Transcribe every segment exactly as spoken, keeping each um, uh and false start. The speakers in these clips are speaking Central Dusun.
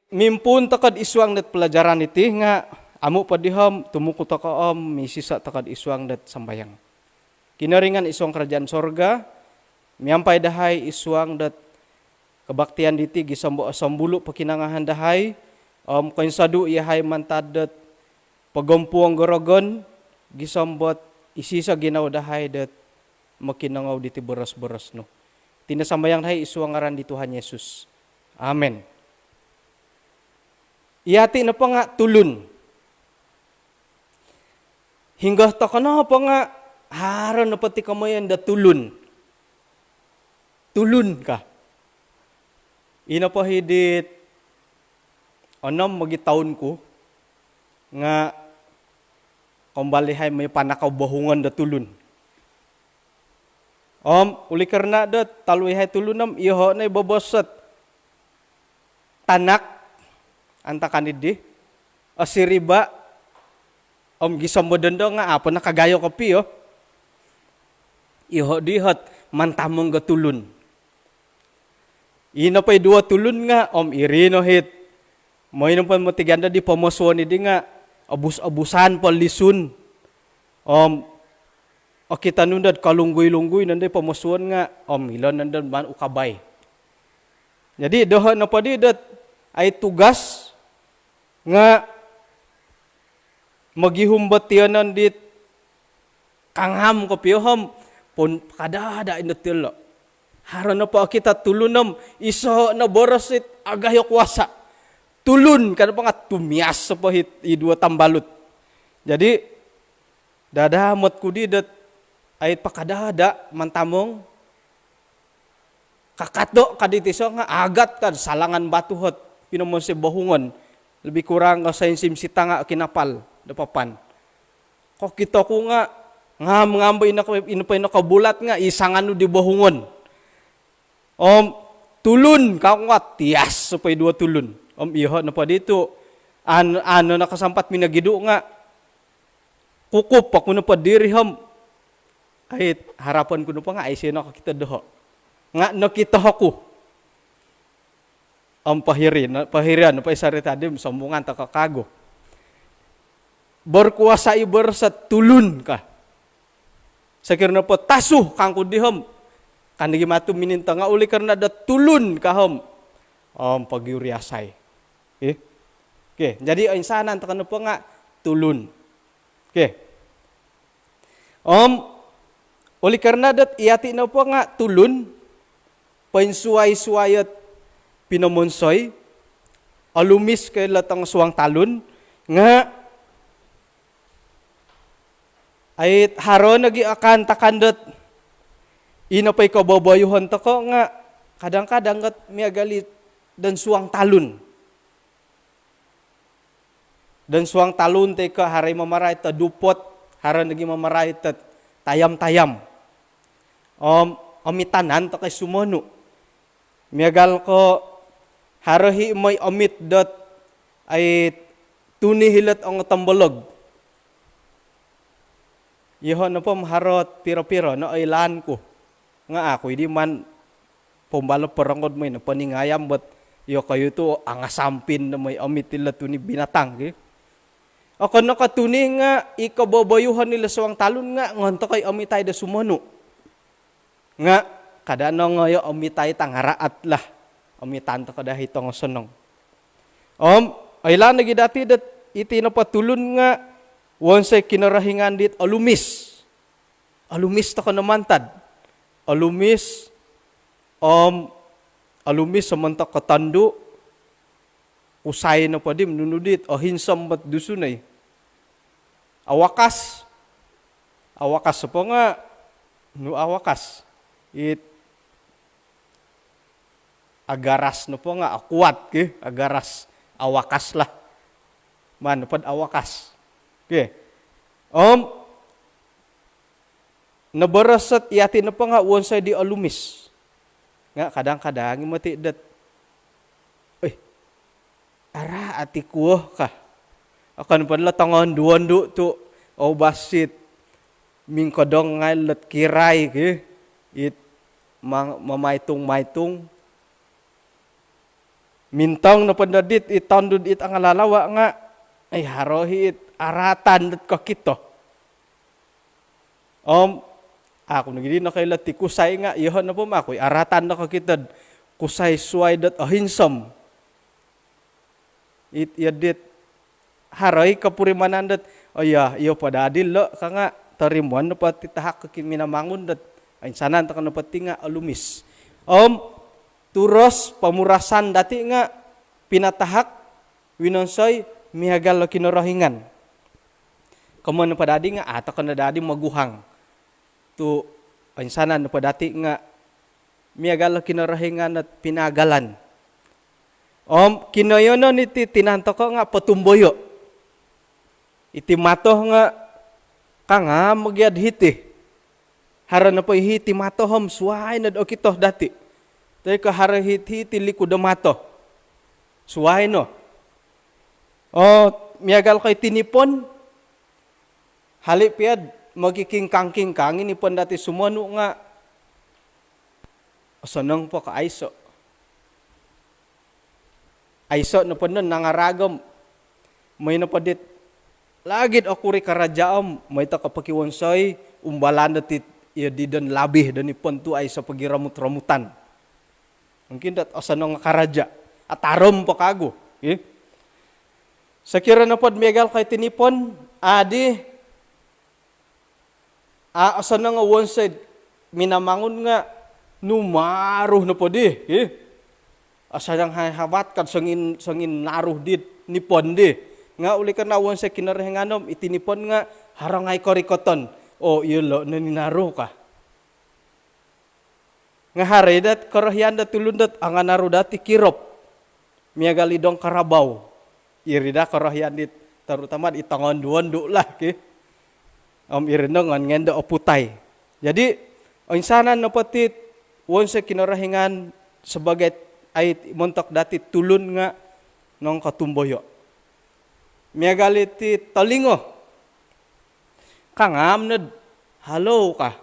Mimpuun toko'd isuang dot pelajaran iti nga' amu' po dihom tumuku toko' om misiso' toko'd isuang dot sambayang. Kinoringan isuang kerajaan sorga, miampai dahai isuang dot kebaktian diti gisom bo osombulu' pokinongohan dahai om koinsodu' iyahai mantad dot pogompuong gorogon gisom bot isiso ginawo dahai dot mokinongou diti boros-boros nu. Iti no sambayang dahai isuang ngaran di Tuhan Yesus. Amen. Iyati' nopo nga' tulun. Hinggo toko' nopo nga' haro nopo ti komoyon do tulun. Tulun ka. Ino po hidit onom mogi toun ku nga' kombali hai mooi panakau bohungon do tulun. Om uli karna' dot tolu iyahai tulun om iyoho' no i bobos ot tanak antakan iddi, osiriba' om gisom bo dondo nga' apo nakagayo kopio. Iyoho' di hot mantamong go tulun. Ino po i duo tulun nga' om iri no hit. Mooi nopo moti ganda di pomosuon iddi nga' obus-obusan po lisun. Om okito nu nondo'd kolunggui-lunggui nondo i pomosuon nga' om ilo nondo maan ukabai. Jadi doho' nopo di dot ai tugas nga' mogihum bo tiyonon dit kangam kopio om pun kada-ada' indo tilo'. Haro nopo okito tulun om iso no boros it agayo kuasa'. Tulun ka nopo nga' tumias po hit i duo tambalut. Jadi dadamot ku di dot ai pakada-ada' mantamong. Kakato' ka di tiso nga' agat ka salangan batu hot pinomonsoi bohungon. Lebih kurang ko sainsim sitanga' kinapal do papan. Kokito ku nga' ngam-ngam bo ino, ino po ino kobulat nga' isangan nu di bohungon. Om tulun ka nga' tias po i duo tulun. Om iyoho' nopo di tu' an-, ano nakasampat minogidu' nga' kukup oku nopo diri om ai harapon ku nopo nga' aiso nokokito doho'. Nga' nokito oku. Om pohiri no, pohirion nopo i sarita di sombungan toko' kagu. Berkuasa i boros ot tulun ka. Sokiro nopo tasu kangku di om kan di gimatu mininto nga' uli karna' do tulun ka om om pogiuriasai. Okey. Okey, jadi oinsanan toko' nopo nga' tulun. Okey. Om uli karna' dot iyati' nopo nga' tulun, poinsuwai-suwai ot pinomonsoi, olumis ko ilo tongosuang talun nga' ai haro nogi' o kaantakan dot ino po i koboboyuhon toko' nga' kadang-kadang ot miagal i don suang talun. Don suang talun toi ko' haro i mamarait do dupot, haro nogi' mamarait do tayam-tayam. Om omitanan toko' i sumonu'. Miagal ko' haro i mooi omit dot ai tuni hilo'd ongotombolog. Iyoho' nopo om haro ot piro-piro no oilaan ku. Nga' aku iddi maan pombalo porongod mooi no poningayam bot iyokoyu tu' angasampin no mooi omit ilo tuni binatang ki. Okon no ko' tuni nga' i koboboyuhon ilo suang talun nga' ngon toko' i omitai do sumonu'. Nga' kada' no ngoyo' omitai tangaraat lah. Omitan toko' daa i tongosonong. Om oilaan nogi' dati' dot iti nopo tulun nga' wonsoi Kinorohingan dit olumis. Olumis toko' no mantad. Olumis om olumis om montok ko tondu'. Kusai nopo di nunu dit ohinsom bot Dusun oi. Awakas. Awakas nopo nga' nu awakas. It agaras nopo nga' akuat ki, agaras awakas lah. Maan nopo'd awakas. Okey. Om noboros ot iyati' nopo nga' wonsoi di olumis. Nga' kadang-kadang i moti dot, "Oi, araat i kuo," ka. Okon po dilo tongondu-ondu tu' oubas it mingkodong ngai' lot kirai ki, it ma-, mamaitung-maitung. Mintong nopo ndo dit i tondu dit angalalawa nga, ai, haro hi it aratan dot kokito. Om aku nogi di nokoilo ti kusai nga, iyoho nopo om aku i aratan do kokito kusai suai dot ohinsom. It, iyo dit haro i kopurimanan dot, oh iya, iyo po daa dilo ka nga, torimoon nopo ti tahak ko ki Minamangun dot oinsanan toko nopo ti nga olumis. Om turos pomurasan dati nga pinatahak winonsoi miagal o Kinorohingan. Komoyon nopo dadi nga, ah, toko no dadi moguhang. Tu oinsanan nopo dati nga miagal o Kinorohingan ot pinagalan. Om kinoyonon iti tinan toko nga potumboyo. Iti mato nga kangam mogiad hiti. Haro nopo i hiti mato om suai nod okito dati. Toi ko haro hiti, hiti likud do mato. Suai no. Oh, miagal ko iti nipon, hali piad mogikingkang-kingkang i nipon dati sumonu nga osonong po ko aiso. Aiso nopo ndo nangaragom. Moi nopo dit lagid okuri karaja om, moi toko pokiwonsoi, umbalan do ti iyo di don labi do nipon tu aiso pogi romut-romutan. Mungkin dot osonong karaja, atarom po kagu, ih. Sokiro nopod miagal ko iti nipon, adi, a, osonong o wonsoi Minamangun nga numaruh nopo di, ih. Osonong hai habat kad songin, songin naruh di nipon di. Nga uli karna wonsoi Kinorohingan om iti nipon nga haro ngai korikoton. Oh, iyolo no ninaruh ka. Nga haro i dot korohian dot tulun dot anganaru dati kirop. Miagal i dong karabau. Iri da korohian dit, terutama di tongondu-ondu lah ki. Om iri no ngon ngendo oputai. Jadi, oinsanan nopo ti wonsoi Kinorohingan sebagai ai montok dati tulun nga nongkotumboyo. Miagal iti tolingo. Kangam nod, halo ka.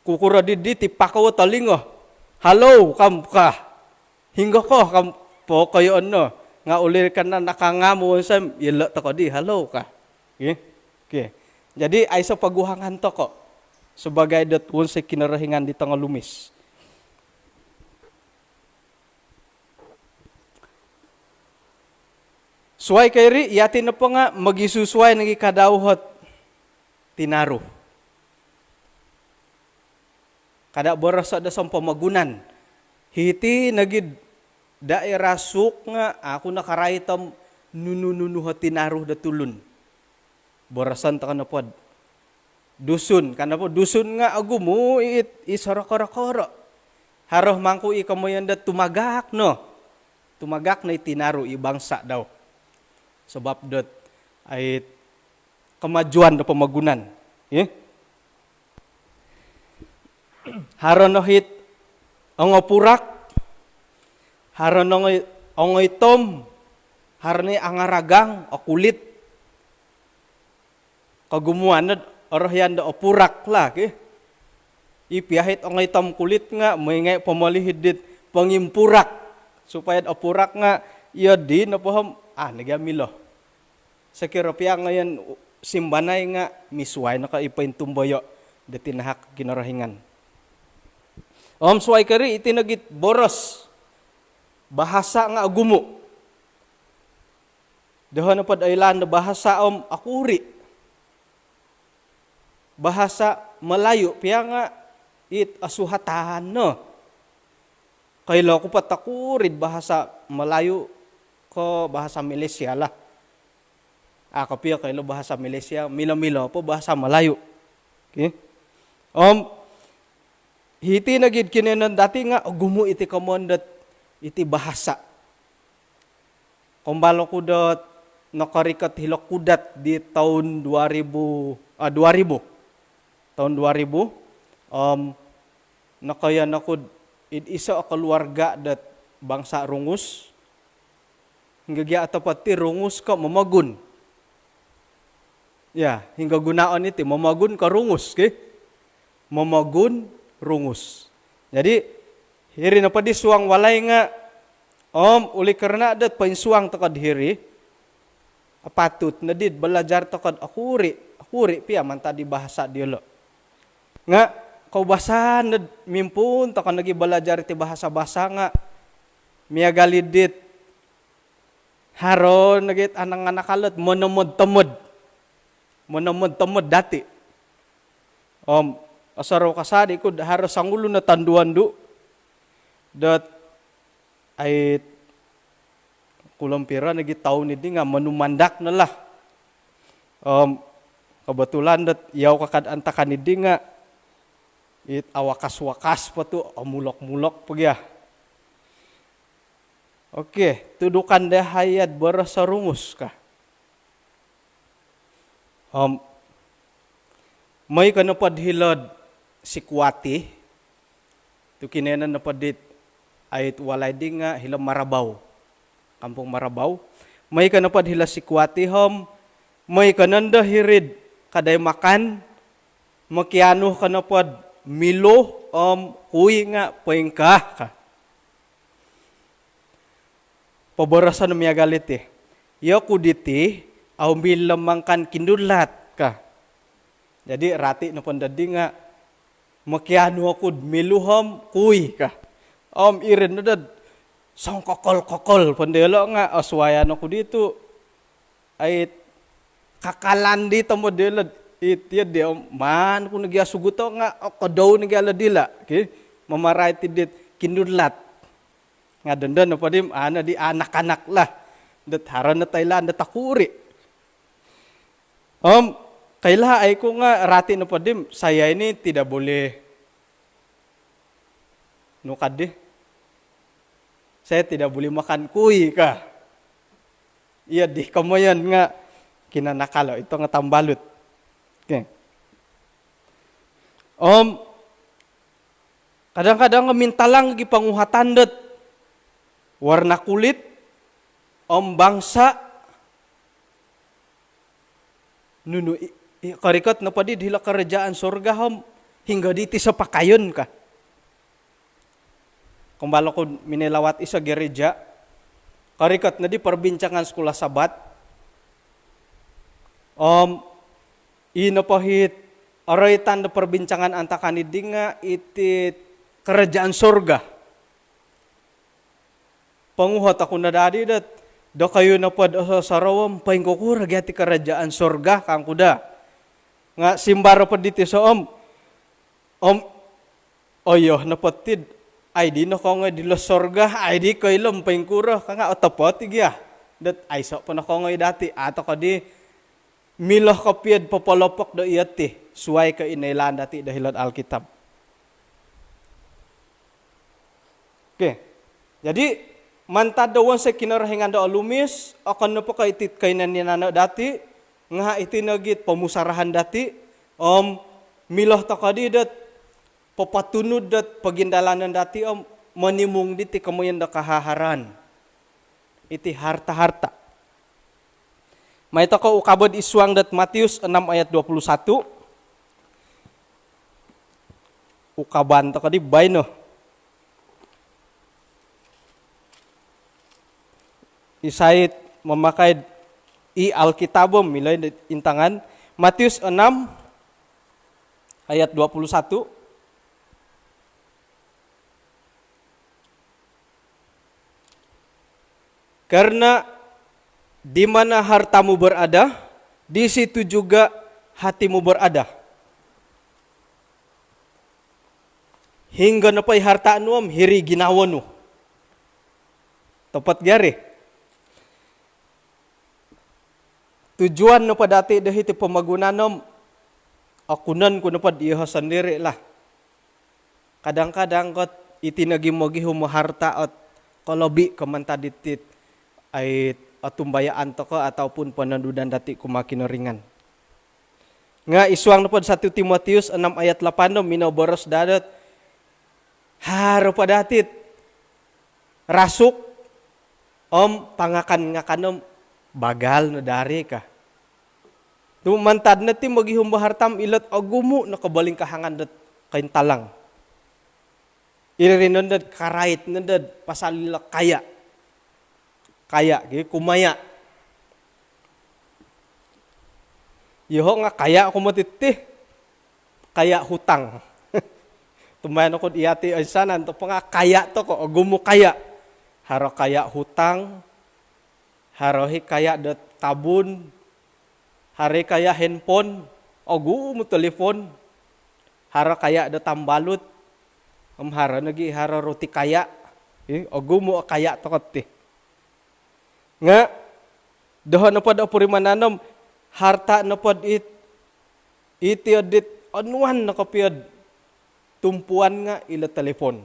Kukuro di, di ti pakou tolingo. Halo, kam ka. Hinggo ko, kam pokoyoon no. Nga uli karna nakangam wonsoi om, iyolo toko di, halo ka. Oke. Oke. Jadi, aiso poguhangan toko sebagai dot wonsoi Kinorohingan di tongolumis. Suai ko iri, yati nopo nga mogisusuai nogi kadau hot tinaru. Kada boroso do sompomogunan. Hiti nogi daerah Sook nga aku nakarait om nunu-nunu hot tinaru do tulun. Boroson toko nopod Dusun, ka nopo Dusun nga ogumu it, i sorokoro-koro. Haro mangku i komoyon dot tumagak no. Tumagak no i tinaru i bangsa dau. Sebab dot ai kemajuan do pomogunan. Ih. Haro no hit ongopurak, haro no ongoi-, ongoitom, haro no i angaragang, okulit. Kogumuan nod orohian do opurak lah ki. I pia hit ongoitom kulit nga moi ngai pomolihid dit pongimpurak. Supaya opurak nga iyo di nopo om, ah, nogi milo. Sokiro pia ngoyon simbanai nga misuai no ko i pointumboyo do tinahak Kinorohingan. Om suai ko iri iti nogi it boros. Bahasa nga ogumu. Doho nopod oilaan do bahasa om okuri. Bahasa Melayu pia nga it osuhatan no. Koilo ku po tokurid bahasa Melayu ko bahasa Malaysia lah. Aku pia koilo bahasa Malaysia, milo-milo po bahasa Melayu. Oke. Om hiti nogi id kinoyonon dati nga ogumu iti komoyon dot iti bahasa. Kombal oku dot nokorikot hilo Kudat di toun dua ribu, ah, dua ribu. Toun dua ribu, om nokoyon oku id iso o keluarga dot bangsa Rungus. Hinggo gia otopot ti Rungus ko Momogun. Ya, hinggo gunoon iti Momogun ko Rungus, ki? Momogun, Rungus. Jadi, hiri nopo di suang walai nga Om oleh kerana dot poinsuang toko'd hiri, apatut noddi balajar toko'd okuri', okuri' pia mantad di bahasa diyolo'. Nga' koubasan nod mimpuun toko' nogi balajar iti bahasa-bahasa nga' miagal i dit haro nogi it anak-anak alot monomod-tomod. Monomod-tomod dati'. Om osorou kasari' ku'd haro songulun o tondu-ondu' dot ai kulompiro nogi toun iddi nga' monumandak no lah. Om kebetulan dot iyau kaka'd antakan iddi nga' it awakas-wakas po tu' omulok-mulok po gia. Okey, tudukan dahai iya'd boros sorungus ka. Om moi ko nopod hilo'd Sikuati, tu' kinoiyonon nopo dit ai it walai di nga' hilo Marabau, Kampung Marabau. Moi ko nopod hilo Sikuati om moi ko nondo hiri'd kadai makan, mokianu ko nopod milo om kui nga' poingkaa ka. Poboroson miagal iti, iyoku diti au milo mangakan kindulat ka. Jadi rati nopo noddi nga' mokianu oku'd milo om kui ka. Om iri noddi'd songkokol-kokol pondo ilo' nga' osuayan oku di tu' ai kakalan di tomod ilo'. Iti di om maan ku nogi asuguto' nga' okodou nogi alo dila' ki. Mamarait i dit kindulat. Nga' dondo nopo di, a' noddi anak-anak lah. Dot haro no toilaan dot okuri'. Om koilaai ku nga' rati nopo di, saya ini tidak boleh, nu kaddi, saya tidak boleh makan kui ka. Iyo di komoyon nga' kinanakalo' ito nga' tambalut. Okey. Om kadang-kadang nga' mintalang gi ponguhatan dot warna kulit om bangsa. Nunu i, i, korikot nopo di hilo karajaan surga om hinggo di iti iso pakayon ka. Kombalo ku minoi lawat iso gereja. Korikot noddi perbincangan sekolah Sabat. Om ino po it oroitan do perbincangan antakan iddi nga' iti karajaan surga. Ponguhot oku no daddi dot, dokoyu nopod osorou om poingkukuro gia ti karajaan surga kangku daa. Nga' simbar nopo diti iso om, om oyo nopo tid, ai di nokongoi dilo surga, ai di koilo om poingkuro ka nga' otopot i gia. Dot aiso po nokongoi dati', a' toko di milo kopio'd popolopok do iyo ti, suwai ko' i noilaan dati' do hilo'd Alkitab. Okey. Jadi mantad do wonsoi Kinorohingan do olumis, okon nopo ko' iti koiyonon-iyonon dati', nga' iti nogi it pomusarahan dati', om milo toko di dot popotunud dot pogindalanon dati' om monimung diti komoyon do kahaharaan. Iti harta-harta. Mai toko ukabod id suang dot Matius enam ayat dua puluh satu. Ukaban toko di baino. Isai mamakai i Alkitab om milo intangan. Matius enam ayat dua puluh satu. Karena di mana hartamu berada, di situ juga hatimu berada. Hinggo nopo i harta nu om hiri ginawo nu. Topot gia ri. Tujuan nopo dati' do hiti pomogunan om, akunon ku nopo diyoho sondiri' lah. Kadang-kadang kot iti nogi mogihum o harta ot kolobi ko mantad diti ai otumbayaan toko ataupun pononudan dati' kumaa Kinoringan. Nga' id suang nopo do satu Timotius enam ayat lapan do minoboros daa dot, haro po dati' it rasuk om pangakan-ngakan om bagal no dari ka. Tu' mantad no ti mogihum bo harta om ilo ot ogumu' no kobolingkahangan dot kointalang. Iri nondod karait nondod pasal ilo kaya. kaya' gi, kumaya'. Iyoho' nga' kaya' ku moti ti, kaya' hutang. Tumbayaan oku dot iyati' insanan topo nga' kaya' toko', ogumu' kaya'. Haro kaya' hutang, haro i kaya' dot kabun, haro i kaya' handphone, ogumu' telefon, haro kaya' dot tambalut, om haro nogi' haro roti kaya'. Ih, ogumu' o kaya' toko' ti. Nga' doho' nopod opurimanan om harta' nopod it, iti o dit onuan no kopio'd tumpuan nga' ilo telefon.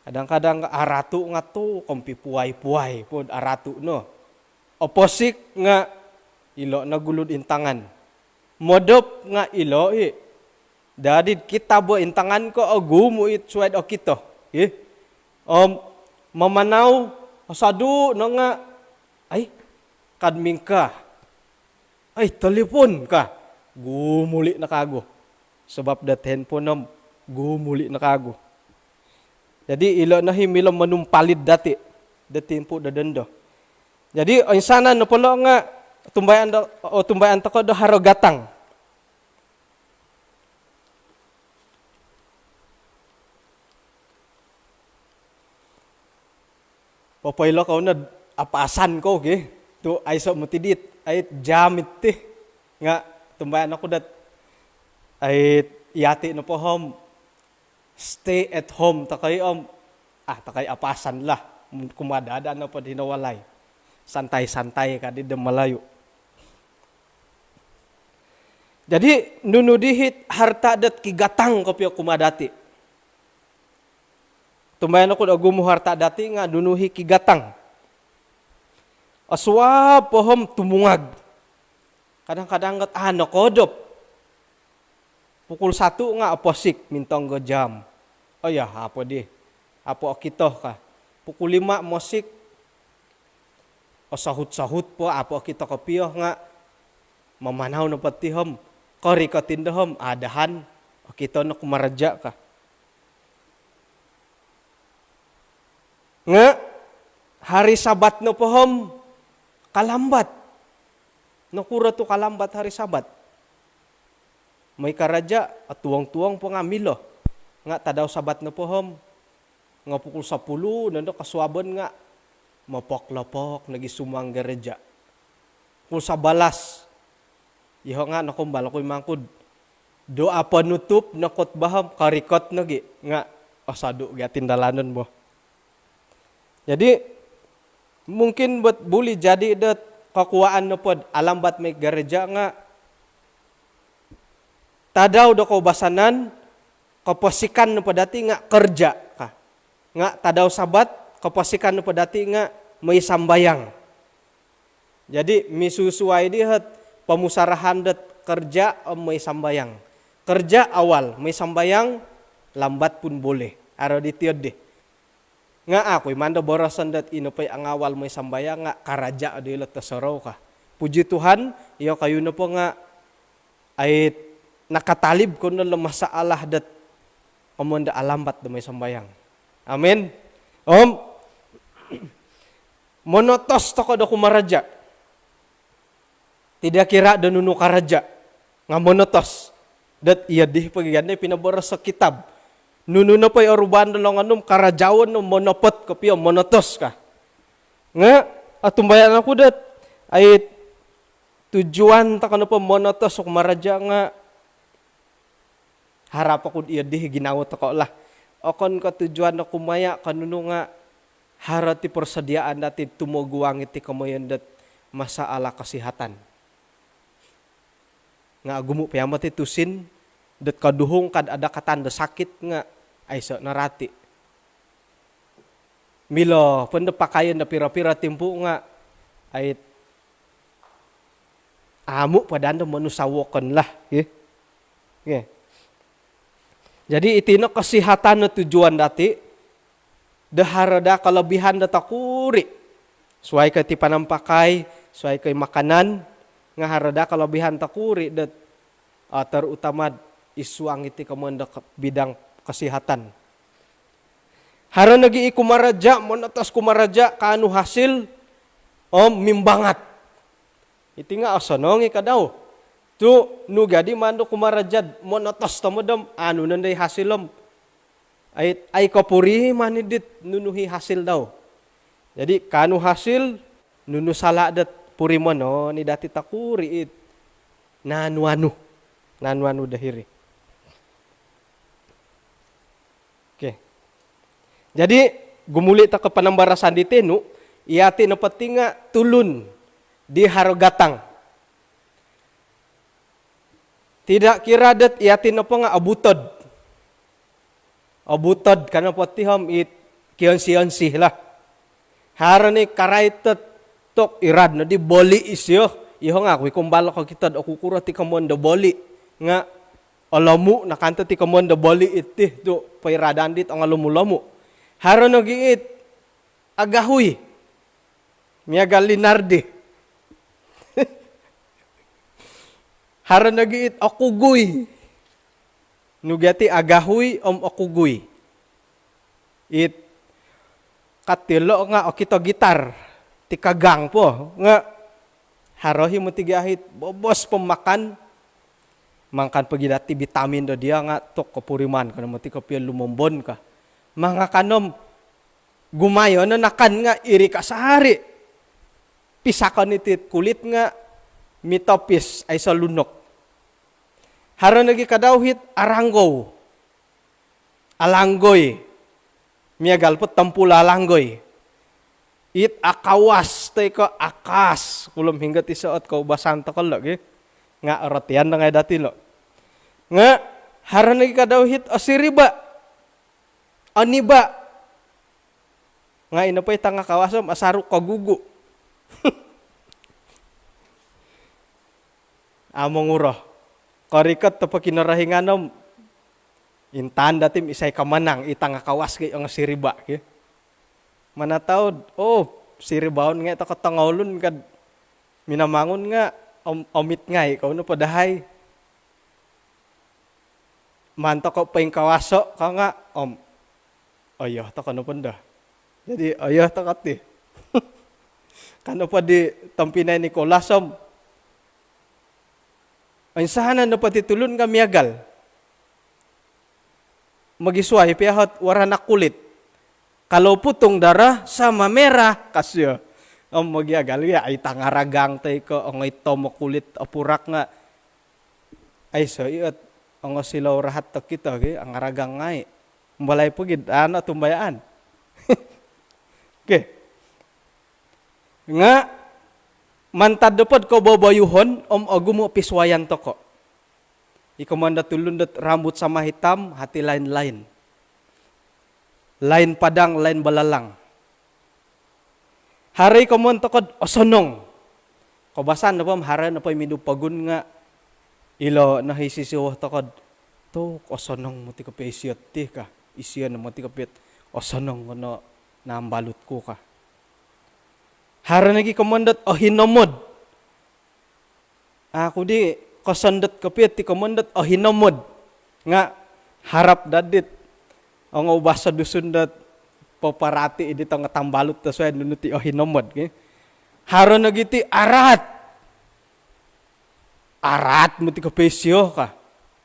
Kadang-kadang nga' aratu' nga' tu' kompi puai-puai pod aratu' no. Oposik nga' ilo' no gulu'd intangan. Modop nga' ilo' i'. Dadi'd kitab o intangan ko, ogumu' i' suwai'd okito. Ih. Om mamanau, osodu' no nga', ai, kad mingka. Ai, telefon ka. Gumuli' no kagu. Sabap dot handphone om gumuli' no kagu. Jadi, ilo' no i milo monumpalid dati' do timpu' do dondo. Jadi, oinsanan nopo lo' nga' tumbayaan do, otumbayaan toko' do haro gatang. Popoilo kou nod apasan kou gi. Tu' aiso' moti dit, ai, jam iti. Nga' tumbayaan oku dot, ai, iyati' nopo om stay at home toko' i' om, ah, toko' i' apasan lah. Kumadada' nopod hino walai. Santai-santai kadi' do Malayu. Jadi, nunu di hit harta' dot kigatang kopio kumaa dati'? Tumbayaan oku do ogumu' harta' dati' nga' nunu i' kigatang. Osuab po om tumungag. Kadang-kadang got, ah, nokoodop. Pukul satu nga' oposik mintong go jam. Oh ya, apo di? Apo okito ka. Pukul lima mosik. Osohut-sohut po, apo okito kopio nga' mamanau nopo ti om korikot indo om, adahan, okito no kumaraja' ka. Nga' hari Sabat nopo om kalambat. Nokuro tu' kalambat hari Sabat? Moi karaja', otuong-tuong po nga' milo. Nga' tadau Sabat nopo om, nga' pukul sapuluh nondo kosuabon nga' mopok-lopok nogi sumuang gereja'. Pukul sabalas, iyoho' nga' nokumbal oku i' mangkud doa penutup, nokhotbah om korikot nogi', nga' osodu' gi' o tindalanon bo. Jadi, mungkin buat buli jadi dot kokuaan nopod alambat moi gereja' nga' tadau do koubasanan, koposikan nopo dati' nga' kerja ka. Nga' tadau Sabat, koposikan nopo dati' nga' moi sambayang. Jadi, misusuai di hot pomusarahan dot kerja om moi sambayang. Kerja awal, moi sambayang lambat pun boleh. Aro di tiod di. Nga' a' ku i' mando boroson dot ino po i' angawal moi sambayang nga' karaja' do ilo' tosorou ka. Puji Tuhan, iyokoyu nopo nga' ai nakatalib kou no lo masalah dot komoyon do alambat do moi sambayang. Amin. Om monotos toko' do kumaraja'. Tidak kira do nunu karaja' nga' monotos. Dot iyo di pogi gandai pinoboros o kitab. Nunu nopo i orubaan do longon nu om karajaon nu monopot kopio, monotos ka. Nga' otumbayaan oku dot ai tujuan toko' nopo monotos o kumaraja' nga' harap oku'd iyo di ginawo toko' lah. Okon ko' tujuan do kumaya' ko' nunu nga' haro ti persediaan dati'd tumoguang iti komoyon dot masalah kesihatan. Nga' ogumu' pia moti tusin dot koduhung kad adakatan do sakit nga' aiso' no rati'. Milo po ndo pakaion do piro-piro timpu' nga' ai amu' po daa ndo monusa wokon lah, ki. Oke. Jadi, iti no kesihatan no tujuan dati', do haro daa kelebihan do tokuri'. Suai ko' iti panampakai, suai ko' i makanan, nga' haro daa kelebihan tokuri' do, ah, terutama id suang iti komoyon do ke-, bidang kesihatan. Haro nogi i kumaraja, monotos kumaraja, kaanu hasil om mimbangat. Iti nga osonong i kadau. Tu nu gadi maan do kumaraja monotos tomod om anu nondo i hasil om ai, ai kopuriman i dit nunu i hasil dau. Jadi kaanu hasil, nunu sala dot purimanon i dati tokuri it nanu-anu, nanu-anu do hiri. Okey. Jadi gumuli tokou panambarasan di tinu, yati nopo ti nga tulun di haro gatang. Tidak kira dot yati nopo nga obutod. Obutod ka nopo ti om it kionsi-onsi lah. Haro ni karait dot tok irad nodi boli isio. Iho nga au ku i kumbal kokito do okukuro ti komoyon do boli. Nga olomu no kanto ti komoyon do boli iti tu poiradan dit ongolomu-lomu. Haro nogi it agahui. Miagal di Nardi. Haro nogi it okugui. Nu gia ti agahui om okugui. It katilo nga okito gitar ti kagang po nga haro i moti gia it bobos po makan, mangakan po gia dati vitamin do dia nga tok kopuriman ka no moti kopio lumombon ka. Mangakan om gumayo no nakan nga iri kasari. Pisakon iti kulit nga mitopis, aiso lunok. Haro nogi kadau it aranggou. Alanggoi. Miagal po tompul alanggoi. It akawas toi ko akas. Kulom hinggo ti soot koubasan tokou lo gi. Nga orotian do ngai dati lo. Nga haro nogi kadau it osiriba. Oniba. Nga ino po i tangakawas om asaru kogugu. Amo nguro. Korikot topo Kinorohingan om intaan dati om isai kamanang, i tangakawas ki ongosiriba ki. Manatau do, oh, siribaon ngai tokou tongoulun kad minamangun nga om-, omit ngai kou nopo dahai. Maan tokou poingkawaso ka nga om oyo tokou nopo ndo. Jadi oyo tokou ti. Ka nopo di tompinai Nikolas om oinsanan nopo ti tulun ka miagal. Mogisuai pia ot warna kulit. Kalau putung darah sama merah, ka sio. Om mogiagal gia i tangaragang toi ko ongoitom o kulit, opurak nga aiso i ot ongosilou rahat tokito gi, angaragang ngai. Umbalai po gia do ano tumbayaan. Okey. Nga mantad nopo do koboboyuhon om ogumu o pisuayan tokou. I komoyon do tulun dot rambut sama hitam, hati lain-lain. Lain padang, lain belalang. Haro i komoyon tokou do osonong. Koubasan nopo om haro nopo i mindu pogun nga ilo no i sisiwo tokou do, tu osonong moti kopio isio ti ka. Isio no moti kopio osonong ko no nambalut ku ka. Haro nogi komoyon dot ohinomod. Au ku di kosondot kopio ti komoyon dot ohinomod. Nga harap daa dit ongoubas do Dusun dot poporati di tongo tambalut do suai nunu ti ohinomod ki. Haro nogi ti araat. Araat moti kopio isio ka.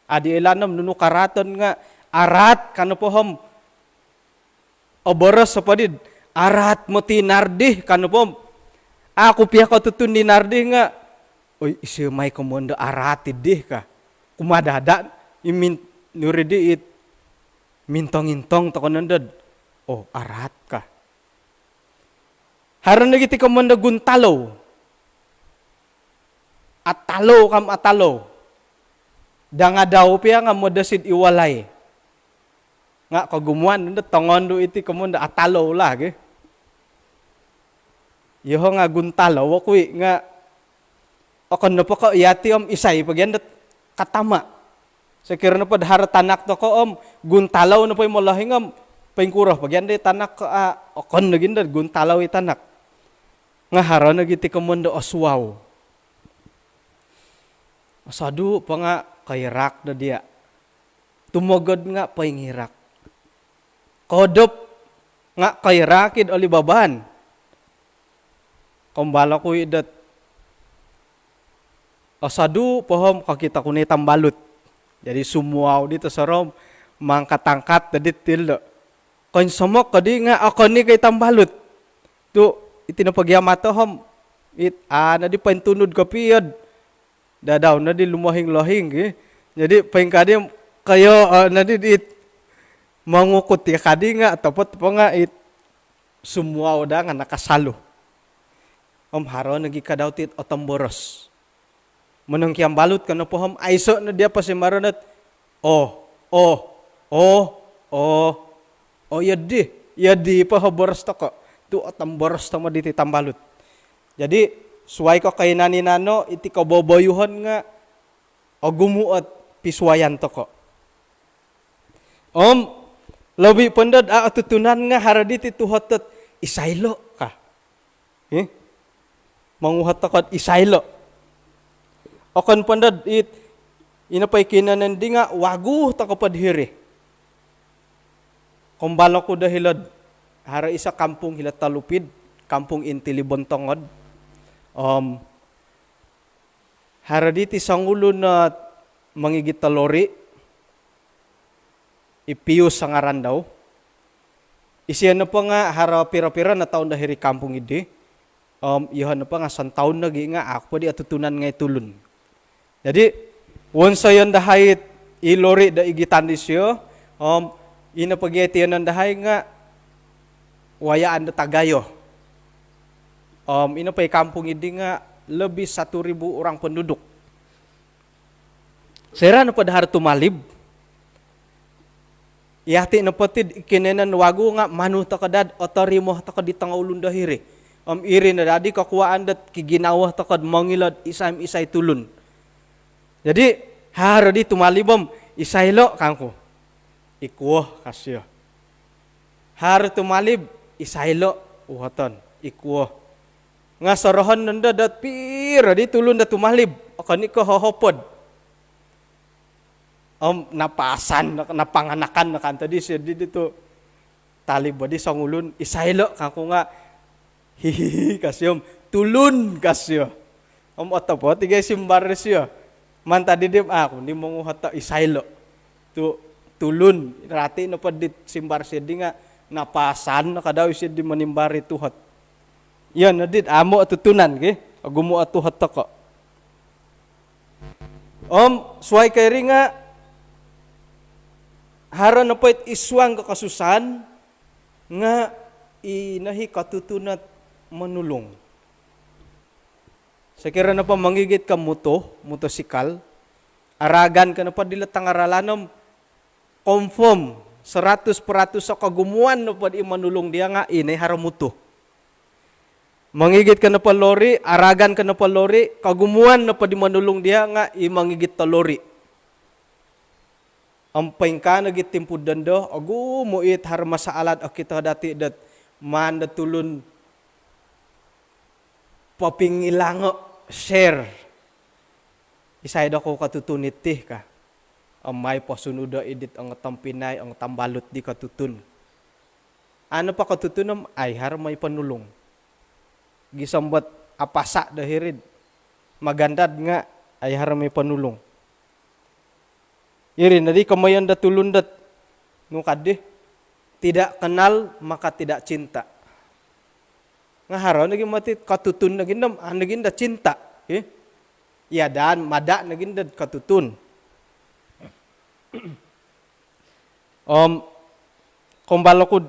Adi ilaan om nunu karaaton nga araat ka nopo om oboros nopo di do araat moti Nardi ka nopo om. Au ku pia kotutun di Nardi nga, oi, isio mai komoyon do araat dii ka. Kumadada i min-, nuri di it mintong-intong tokou nondo do, oh, araat ka. Haro nogi ti komoyon do guntalou. Atalou ka om atalou. Dangadau pia nga modosi id walai. Nga kogumuan nondo tongondu iti komoyon do atalou lah gi. Yoho nga guntalou oku i nga okon nopo ko yati om isai po gia dot katama. Sokiro nopo do haro tanak tokou om guntalou nopo i molohing om poingkuro po gia di tanak ko, ah, okon nogi do guntalou i tanak. Nga haro nogi ti komoyon do osuau. Osodu po nga koirak do dia. Tumogod nga poingirak. Kodop Nga' koirakid oli babaan. Kombalo ku i' dot osodu' po om kokito ku no i tambalut. Jadi sumuau di tosoro om mangkat-angkat dadi tilo. Koinsomok kodi nga' okon i' ko' i tambalut. Tu' iti nopo gia mato om it a' nodi pointunud kopio'd dadau nodi lumohing-lohing gi. Jadi poingkaa di koyo nodi it mongukut i' kadi nga' otopot po nga' it sumuau daa nga' nakasalu. Om haro nogi kadau ti otomboros. Monongkiambalut ko nopo om aiso' no diya' posimaron ot oh, oh, oh, oh, oh, iyo di, iyo di po o boros toko'. Tu' otomboros tomod iti tambalut. Jadi suwai ko koinan-inan no iti koboboyuhon nga' ogumu' ot pisuwayan toko'. Om lobi' po ndo'd a' otutunan nga' haro diti tuhot dot isai ilo' ka. Hi? Monguhot toko'd isai ilo'. Okon po ndo'd it ino po i kinoiyonon di nga' wagu toko' pod hiri. Kombalo ku do hilo'd haro iso kampung hilo'd Tolupid, kampung inti Libon Tongod. Om haro diti songulun ot mongigit do lori, i Pius o ngaran dau. Isio nopo nga' haro piro-piro no toun do hiri kampung iddi. Om iyoho' nopo nga' sontoun nogi' nga' a' ku podi otutunan ngai' tulun. Jadi wonsoyon dahai i lori do igitan disio. Om ino po gia i tiyonon dahai nga' wayaan do tagayo. Om ino po i kampung iddi nga' lebih satu ribu orang penduduk. Soira' nopo do haro tumalib, iyati' nopo tid i kinoiyonon wagu nga' manu toko' daa'd otorimo toko' di tongoulun do hiri. Om iri no dadi kokuwaan dot kiginawo toko'd mongilo'd isai om isai tulun. Jadi haro di tumalib om isai ilo' kangku. Ikuo kasio. Haro tumalib isai ilo' uhoton. Ikuo. Nga' sorohon nondo dot piro di tulun do tumalib. Okon i' ko' hohopod. Om napasan, napanganakan no kanto di sio di, di tu' talib bo di songulun, isai ilo' kangku nga', hihihi kasio om tulun kasio. Om otopot i' gai simbar disio. Mantad iddi om a' ku ni monguhot o isai ilo'. Tu' tulun, rati nopo dit simbar sio di nga' napasan no kadau isio di monimbar i tuhot. Iyo noddi'd amu' otutunan ki, ogumu' o tuhot toko'. Om suwai ko iri nga' haro nopo it isuang ko kosusaan nga' ino i' kotutun ot monulung. Sokiro nopo mongigit ko muto, mutosikal, aragan ko nopo dilo tangaralan om confirm seratus peratus o kogumuan nopo di monulung diya' nga' ino i' haro muto. Mongigit ko nopo lori, aragan ko nopo lori, kogumuan nopo di monulung diya' nga' i mongigit do lori. Om poingkaa nogi timpu'd dondo, ogumu' it haro masaalah do okito dati' dot maan do tulun popingilango', share. Isai dokou kotutun iti ka. Om mai posunudo' i' dit ongo tompinai, ongo tambalut di kotutun. A' nopo kotutun om ai haro moi ponulung. Gisom bot apasa' do hiri'd magandad nga' ai haro moi ponulung. Iri nodi komoyon do tulun dot nu kaddi, tidak kenal maka tidak cinta. Nga' haro nogi moti kotutun nogi om a' nogi do cinta. Hi? Iya dan mada' nogi dot kotutun. Om kombalo ku'd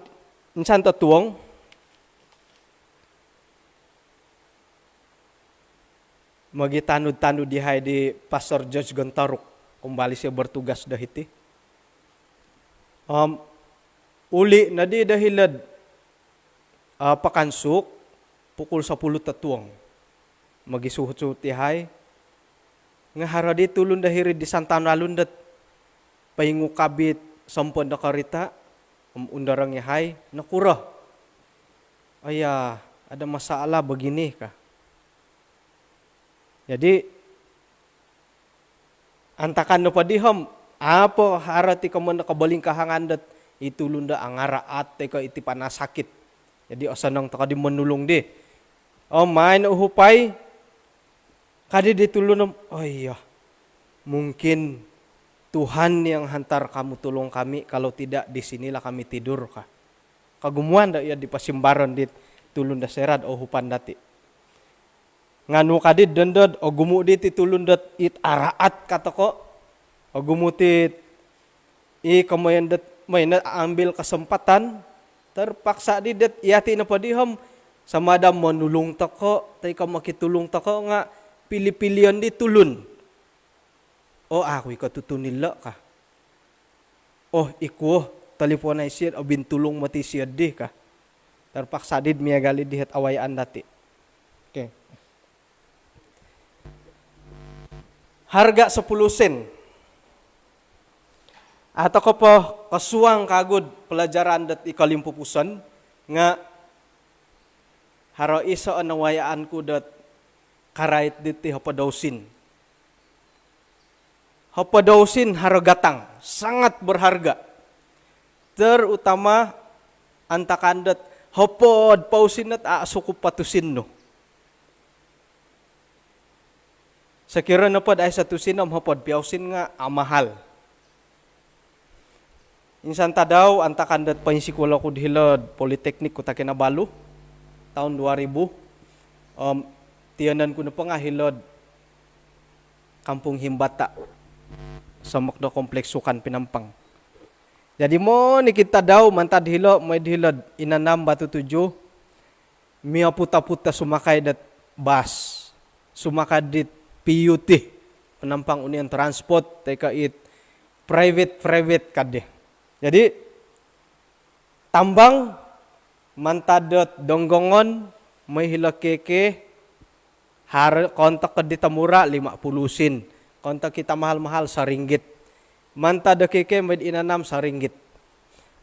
insan totuong, mogitanud-tanud dihai di Pastor George Gontoruk, kombali sio bertugas do hiti. Om uli' nodi do hilo'd, ah, Pekan Suk, pukul sepuluh totuong. Mogisuhut-suhut ihai. Nga' haro di tulun do hiri di Santaun Alun dot poingukab it sompon do korita', om undorong ihai, nokuro? Oh ya, ada masalah begini ka. Jadi antakan nopo di om, a' po haro ti komoyon do kobolingkahangan dot I tulun do angaraat toi ko iti panasakit. Jadi osonong toko di monulung di. Om main uhupai, kadi di tulun om, "Oh iya, mungkin Tuhan yang hantar kamu tulung kami, kalau tidak di sinilah kami tidur," ka. Kogumuan do iya di pasimbaron di tulun do serad uhupan dati. Nga nu kadi dondod, ogumu di ti tulun dot it araat ka toko. Ogumu ti i komoyon dot main ambil kesempatan, terpaksa di dot iya ti nopo di hom sama ada monulung toko toi ko mokitulung toko nga pili-pilion di tulun. "Oh, aku iko tutun ilo," ka. "Oh, ikuo, taliponai siod, obintulung moti siod di," ka. Terpaksa did miagal di het awayaan dati. Oke. Harga sepuluh sen. Atau ko po kosuang kagud pelajaran dot iko limpupuson nga haro iso nawayaan ku dot karait diti hopod do usin. Hopod do usin haro gatang, sangat berharga. Terutama antakan dot hopod po usin dot a sukup po tusin nu. Sekira nopod ai satusin om hopod pia usin nga amahal. Insan tadau antakan dot poinsikul oku di hilo'd Politeknik Kota Kinabalu tahun dua ribu. Om tiyonon ku nopo nga hilo'd Kampung Himbata, somok do Kompleks Sukan Penampang. Jadi monikid tadau mantad hilo, mooi di hilo'd Inanam Batu Tujuh, mioput-oput do sumakai dot bas, sumakai dit P U T, Penampang Union Transport, toi ko it private-private kadi. Jadi tambang mantad dot Donggongon mooi hilo K K, har kontok di Temura lima puluh sen, kontok kita mahal-mahal saringgit. Mantad do K K mooi di Inanam saringgit.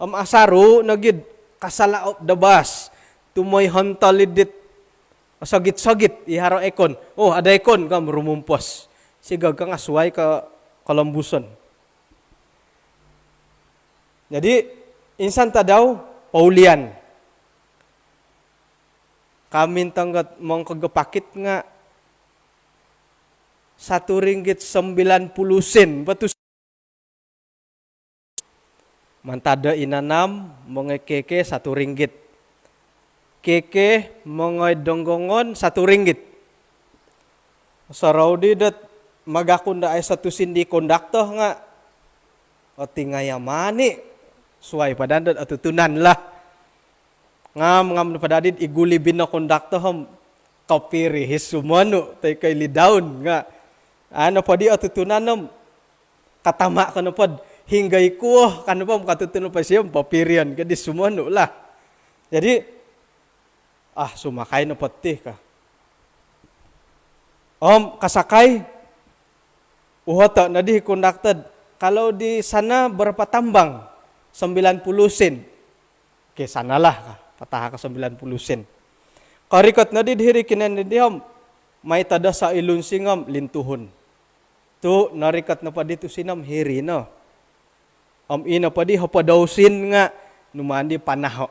Om asaru nogi kasala op do bas, tu mooi hontol idit sogit-sogit i haro ekon. Oh, ada ekon kam, rumumpos. Sigog ka nga suai ko kolombuson. Jadi insan tadau poulian. Kami tonggot mongkogopakit nga satu ringgit sembilan puluh sen. Betul. Mantad do Inanam mongoi K K satu ringgit. K K mongoi Donggongon satu ringgit. Sorou di dot magakun do ai satusin di konduktor nga, "Oti ngaya mani, suai padan dot otutunan lah." Ngam-ngam no padadid iguli bino konduktor hom, kopirihis sumonu toi ko ilidaun nga, ano podi otutunan om katama ko nopod hinggo ikuo kan nopo om katutun nopo siom popirion kadi sumonu lah. Jadi ah, sumakai nopo ti ka. Om kasakai, uhoto nodi konduktor, "Kalau di sana berapa tambang?" "Sembilan puluh sen." "Oke, sanalah," ka. Patahak ko sembilan puluh sen. Korikot nodi dihiri kinen di om, mai tadasa ilun singom lintuhun. Tu norikot nopo di tusin om hiri no. Om ino podi hopod do usin nga numaan di panaho.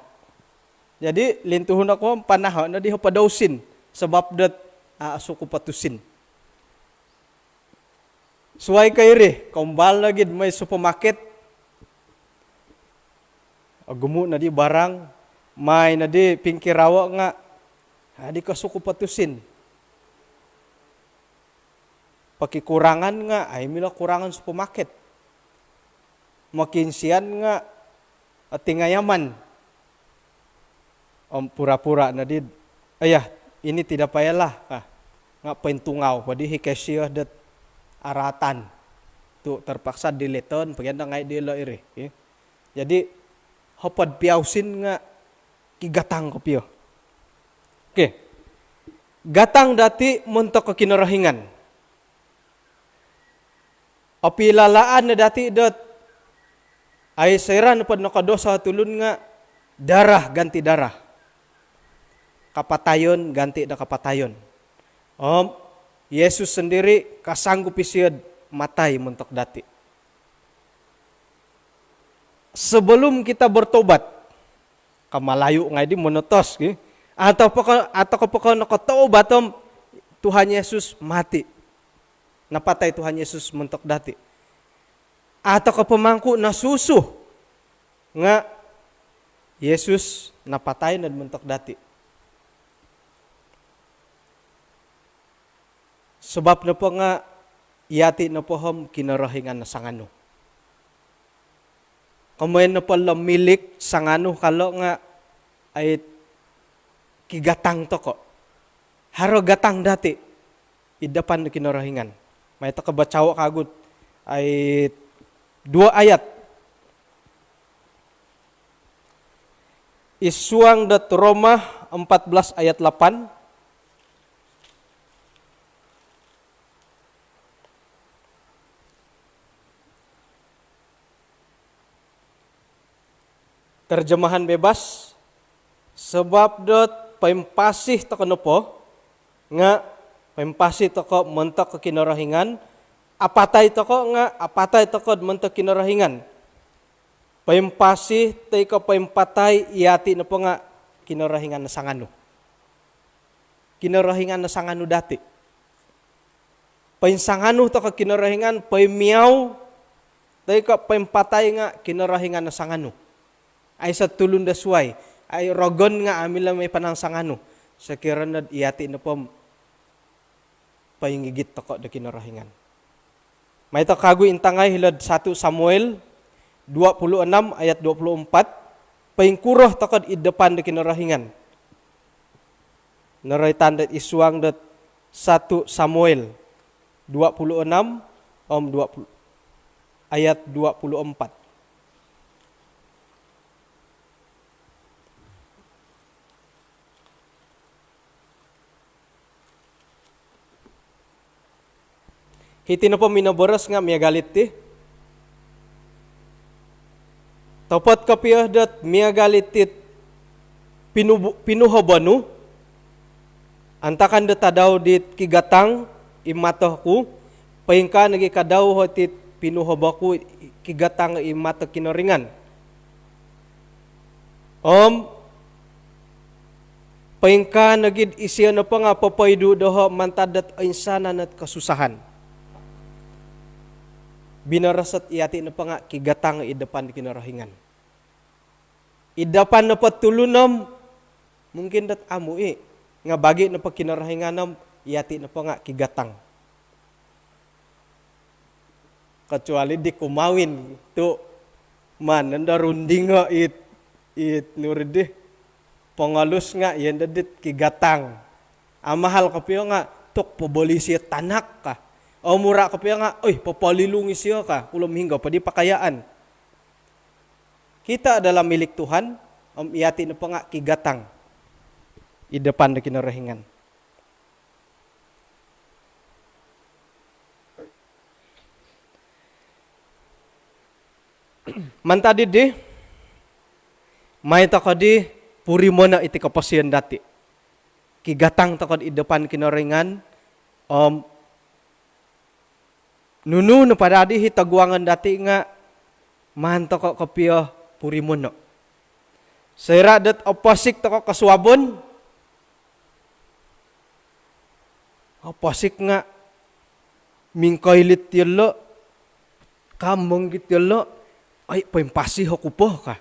Jadi lintuhun oku om panaho nodi hopod do usin. Sabab dot a sukup po tusin. Suai ko iri, kombal nogi mooi supermarket. Ogumu nodi barang, mai nodi pingkirawo nga adi ko sukup po tusin. Pokikurangan nga ai milo kurangan supermarket. Mokiinsian nga otingayaman. Om pura-pura nodi, "Ayah, ini tidak payahlah," ka. Nga pointungau podi hi cashier dot aratan. Tu terpaksa dileton, pogian do ngai dilo iri. Jadi hopod pia usin nga kigatang kopio. Oke. Gatang dati montok ko Kinorohingan. Opilalaan no dati dot ai soira nopod nokodosa tulun nga darah ganti darah. Kapatayon ganti do kapatayon. Om Yesus sendiri kasanggup isio'd matai montok dati. sebelum kita bertobat, ka Malayu ngai di monotos, ki. Atau poko-, atau ko poko nokotobat om Tuhan Yesus mati. Napatai Tuhan Yesus montok dati. Atau ko po mangku nosusu nga Yesus napatai nod montok dati. Sebab nopo nga yati nopo om Kinorohingan no sanganu. Komoyon nopo lo milik sanganu kalo nga ai kigatang toko. Haro gatang dati id dapan do Kinorohingan. Mai toko bacao kagu ai duo ayat. Id suang dot Roma empat belas ayat lapan. Terjemahan bebas, sebab dot poimpasi toko nopo nga poimpasi toko montok Kinorohingan, apatai toko nga apatai toko montok Kinorohingan. Poimpasi toi ko poimpatai yati nopo nga Kinorohingan no sanganu. Kinorohingan no sanganu dati. Poinsanganu toko Kinorohingan, poimiau toi ko poimpatai nga Kinorohingan no sanganu. Aiso tulun do suai, ai rogon nga amilo mai panansanganu. Sokiro nod yati nopo poingigit toko do Kinorohingan. Mai toko kagu intangai hilo'd satu Samuel dua puluh enam ayat dua puluh empat, poingkuro toko id dapan do Kinorohingan. Noroitan dot id suang dot satu Samuel dua puluh enam om dua puluh, ayat dua puluh empat. Hiti nopo minoboros nga miagal iti. Topot kopio dot miagal iti pinubu-, pinuhobo nu, antakan do tadau dit kigatang i mato ku, poingkaa nogi kadau hoti pinuhobo ku kigatang i mato Kinoringan. Om poingkaa nogi isio nopo nga popoidu doho mantad dot oinsanan ot kosusahan. Binoros ot yati nopo nga kigatang id dapan Kinorohingan. Id dapan nopo tulun om mungkin dot amu i, nga bagi nopo Kinorohingan om yati nopo nga kigatang. Kecuali di kumawin tu maan nondo rundingo it, it nuri di pongalus nga iya nondo dit kigatang. Amahal kopio nga tuk poboli sio tanak ka. Omura kopio nga, oi, popolilungi sio ka. Ulom hinggo po di pakayaan. Kita adalah milik Tuhan, om yati nopo nga kigatang id dapan do Kinorohingan. Mantad di, mai toko di purimono iti koposion dati. Kigatang toko id dapan Kinoringan, om nunu nopo dadi i toguangon dati nga maan toko kopio purimono. Soira dot oposik toko kosuabon, oposik nga mingkoilit yolo, kamong git yolo, ai, poimpasi oku po ka.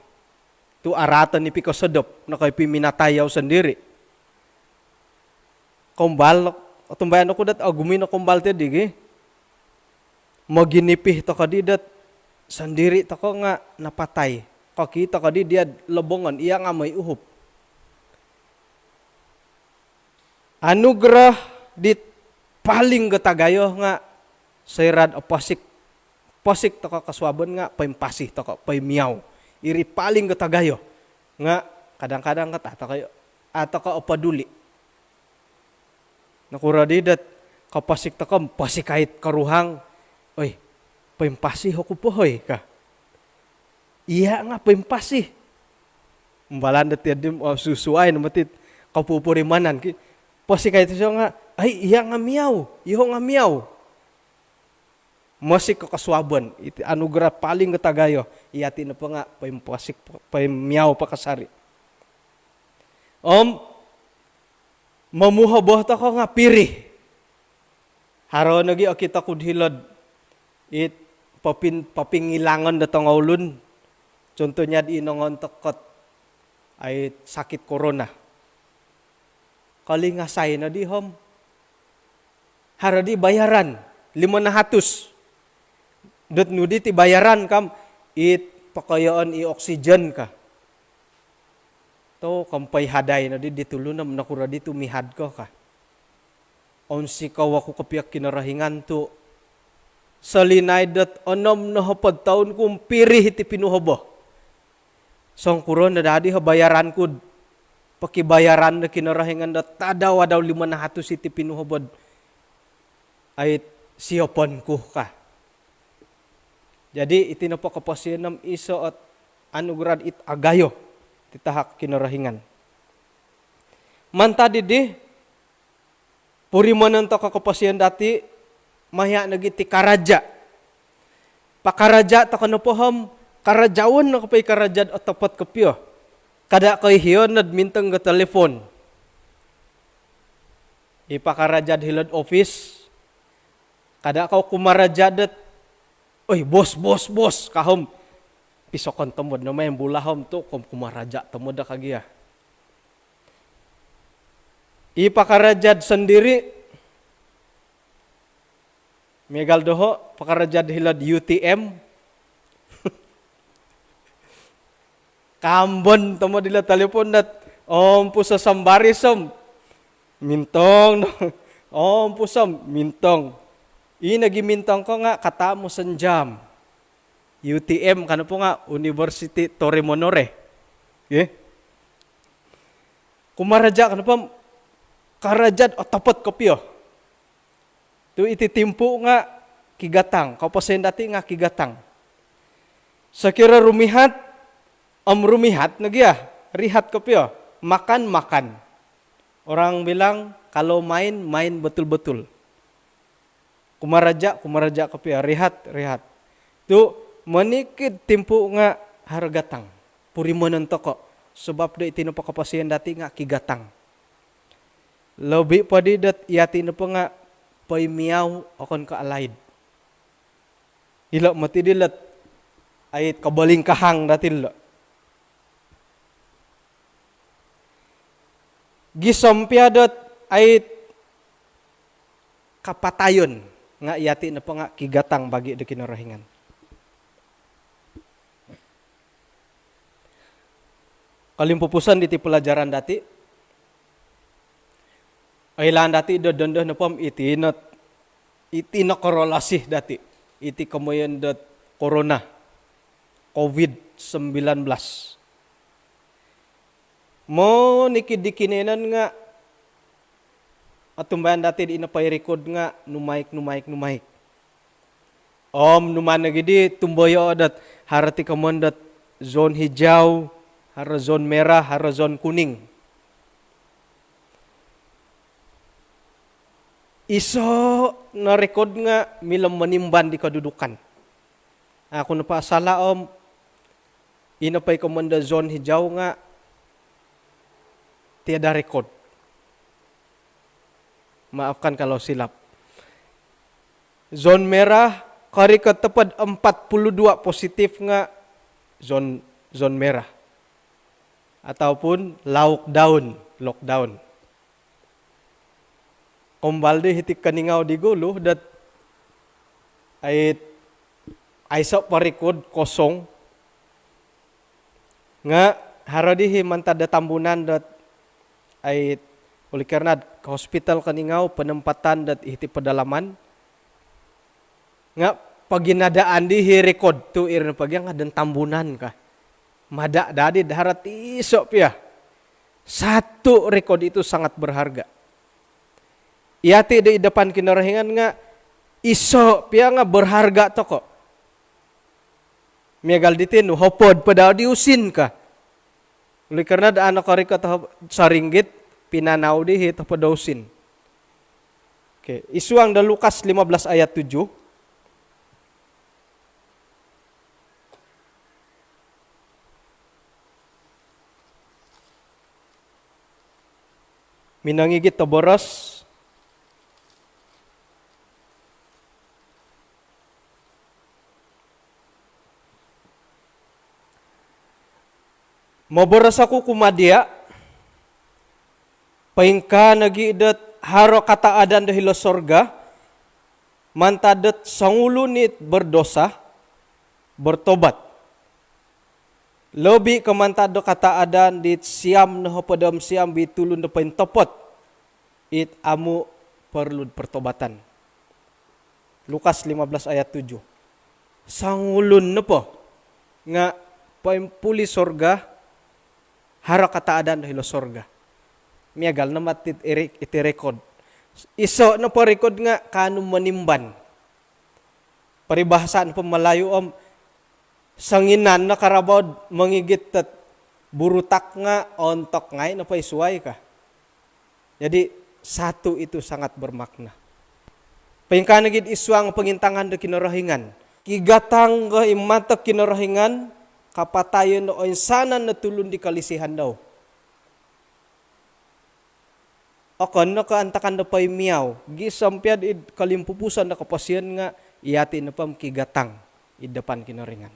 Tu araat o nipi kosodop, nokoipi minatai au sondiri. Kombal, otumbayaan oku dot ogumi no kombal ti digi. Moginipi toko di dot sondiri toko nga napatai. Kokito ko di dia lobongon, iya nga moi uhup. Anugerah dit paling gotagayo nga soira dot oposik, posik toko kosuabon nga poimpasi toko, poimiau. Iri paling gotagayo. Nga kadang-kadang ka, a toko, a toko opoduli. Nokuro di dot koposik toko, posikait koruhang. Oi, poimpasi oku po hoi ka. Iya nga poimpasi. Umbalan dot iya di, oh, susuai no moti kopupurimanan ki. Posikait isio nga, ai, iya nga miau, iho nga miau. mosik o kosuabon. Iti anugerah paling gotagayo. Iyati nopo nga' poimpasik, poimiau pakasari. Om momuhobo toko' nga' piri. Haro nogi' okito ku'd hilo'd it popin-, popingilangon do tongoulun. Contohnya di inongon tokot ai sakit korona. Kolingasai noddi om haro di bayaran limo nahatus. Dot nu di ti bayaran kam, it pokoyoon i oksigen ka. Tu kom poihadai noddi di tulun om nokuro di tu mihad ko ka. Ounsikou oku kopio Kinorohingan tu solinaid dot onom nohopod toun ku om piri iti pinuhobo. Songkuro no daa di o bayaran ku'd pokibayaran do Kinorohingan do tadau-adau limo nahatus iti pinuhobo'd ai siopon ku ka. Jadi iti nopo koposion om iso ot anugerah it agayo ti tahak Kinorohingan. Mantad iddi, purimanon toko' koposion dati', maya' nogi' ti karaja'. Pakaraja' toko' nopo om, karajaon no kopio i karaja'd otopot kopio. Kada' ko' ihion nod mintong do telepon. I pakaraja'd hilo'd ofis, kada' ko' kumaraja' dot, "Oi, bos, bos, bos," ka om pisokon tomod no main bola om tu' kom kumaraja' tomod ka gia. I pakaraja'd sondiri', miagal doho', pakaraja'd hilo'd U T M. Kaambon tomod ilo telepon dot, ompus o sambaris om mintong no. Ompus om mintong. I nogi mintong ko nga' kataamu sonjam. U T M ka nopo nga' University Toremonore. Okey. Kumaraja' ka nopo om karaja'd otopot kopio. Tu' iti timpu' nga' kigatang, koposion dati' nga' kigatang. Sokiro rumihat om rumihat no gia, rihat kopio. Makan, makan. Orang bilang kalau main, main betul-betul. Kumaraja', kumaraja' kopio, rihat, rihat. Tu' monikid timpu' nga' haro gatang. Purimanon toko'. Sabap do iti nopo koposion dati' nga' kigatang. Lobi poddi dot iyati' nopo nga' poimiau okon ko' alaid. Ilo' moti' dilo' ot ai kobolingkahang dati' lo'. Gisom pia dot ai kapatayon nga' iyati' nopo nga' kigatang bagi' do Kinorohingan. Kolimpupuson diti pelajaran dati', oilaan dati' do dondo nopo om iti no, iti no korolasi dati', iti komoyon dot korona, covid sembilan belas. Monikid di kinoiyonon nga' otumbayaan dati' di ino poirikod nga' numaik, numaik, numaik. Om numan nogi di tumboyoo' dot haro ti komoyon dot zon hijau, haro zon merah, haro zon kuning. Iso' no rekod nga' milo monimban di kodudukan. Aku nopo asala' om ino po i komoyon do zon hijau nga' tiada rekod. Maafkan kalau silap. Zon merah, korikot topod empat puluh dua positif nga' zon, zon merah. Ataupun lockdown, lockdown. Kombal di hiti Keningau di gulu dot ai, aiso' porikod, kosong. Nga' haro di hi mantad do Tambunan dot ai, oleh kerana hospital Keningau penempatan dot hiti pedalaman. Nga' poginadaan di hi rekod tu' iri no pogi nga' don Tambunan ka. Mada' dadi do haro ti iso' pia. Satu rekod itu sangat berharga. Iyati' do id dapan Kinorohingan nga' iso' pia nga' berharga toko'. Miagal diti nu, hopod po dau di usin ka. Oleh kerana do ano korikot ho-, soringgit, pinanau di hi topod do usin. Okey, id suang do Lukas lima belas ayat tujuh. Minongigit do boros. Moboros oku kumaa dia', poingkaa nogi' dot haro kataadan do hilo sorga mantad dot songulun it berdosa, bertobat, lobi ko' mantad do kataadan dit siam nohopod om siam wi tulun do pointopot it amu' porlu'd pertobatan. Lukas lima belas ayat tujuh. Songulun nopo nga' poimpuli sorga, haro kataadan do hilo sorga. Miagal no mati' iti rekod. Iso' nopo rekod nga' kaanu monimban. Peribahasa nopo Melayu om, songinan no karabao'd mongigit dot burutak nga' ontok ngai' nopo i suwai ka. Jadi, satu itu sangat bermakna. Poingkaa nogi'd id suang pongintangan do Kinorohingan, kigatang ko i mato Kinorohingan, kapatayon do oinsanan no tulun di kolisihan dau. Okon no ko' antakan do poimiau, gisom pia'd id kolimpupuson do koposion nga' iyati' nopo om kigatang id dapan Kinorohingan.